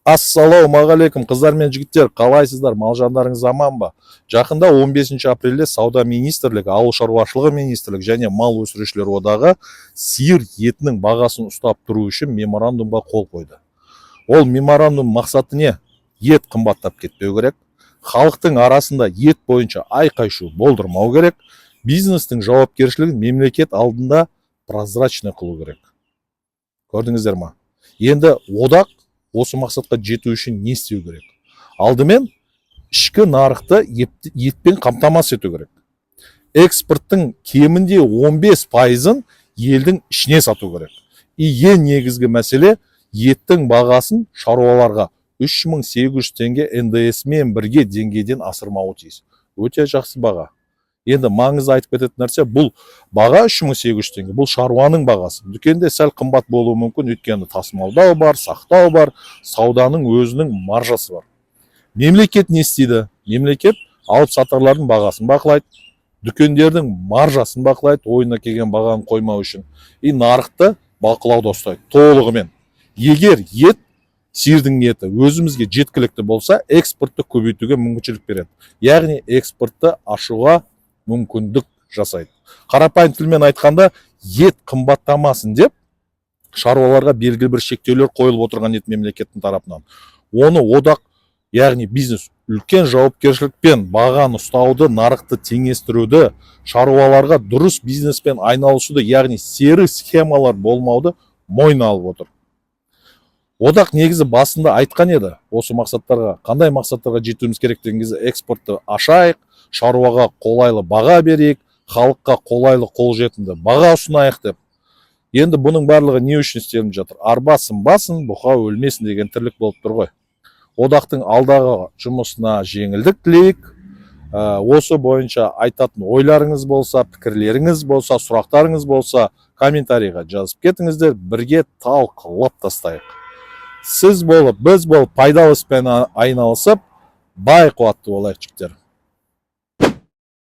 Ассалаумағалейкум, қыздар мен жігіттер! Қалайсыздар? Мал жандарыңыз аман ба? Жақында 15 апрельде Сауда министрлігі, Ауыл шаруашылығы министрлігі және Мал өсірушілер одағы сиыр етінің бағасын ұстап тұру үшін меморандумға қол қойды. Ол меморандум мақсаты не? Ет қымбаттап кетпеу керек, халықтың арасында ет бойынша айқай шу болдырмау керек, бизнестің жауапкершілігін мемлекет алдында прозрачный қылу керек. Көрдіңіздер ма? Енді одақ осы мақсатқа жету үшін не істеу керек? Алдымен ішкі нарықты етпен қамтамасыз ету керек. Экспорттың кемінде 15 пайызын елдің ішіне сату керек. И ең негізгі мәселе: еттің бағасын шаруаларға 3800 теңге НДС мен бірге деңгейден асырмауы тиіс. Өте жақсы баға. Енді маңызды айтып кететін нәрсе: бұл баға 3800 теңге, бұл шаруаның бағасы. Дүкенде сәл қымбат болуы мүмкін, өйткені тасымалдау бар, сақтау бар, сауданың өзінің маржасы бар. Мемлекет не істейді? Мемлекет алып сатарлардың бағасын бақылайды, дүкендердің маржасын бақылайды, ойына келген бағаны қоймау үшін, и нарықты бақылауда ұстайды толығымен. Егер ет, сиырдың еті өзімізге жеткілікті болса, экспортты көбейтуге мүмкіншілік береді, яғни экспортты ашуға мүмкіндік жасайды. Қарапайым тілмен айтқанда, ет қымбаттамасын деп шаруаларға белгілі бір шектеулер қойылып отырған еді мемлекеттің тарапынан. Оны одақ, яғни бизнес үлкен жауапкершілікпен бағаны ұстауды, нарықты теңестіруді, шаруаларға дұрыс бизнеспен айналысуды, яғни серый схемалар болмауды мойнына алып отыр. Одақ негізі басында айтқан еді, осы мақсаттарға, қандай мақсаттарға жетуіміз керек деген кезде, экспортты ашайық, шаруаға қолайлы баға берейік, халыққа қолайлы, қолжетімді баға ұсынайық деп. Енді бұның барлығы не үшін істелініп жатыр? Арба сынбасын, бұқа өлмесін деген тірлік болып тұр ғой. Одақтың алдағы жұмысына жеңілдік тілейік. Осы бойынша айтатын ойларыңыз болса, пікірлеріңіз болса, сұрақтарыңыз болса, комментарийға жазып кетіңіздер, бірге талқылап тастайық. Сіз болып, біз болып, пайдалы іспен айналысып, бай қуатты болайық, жігіттер.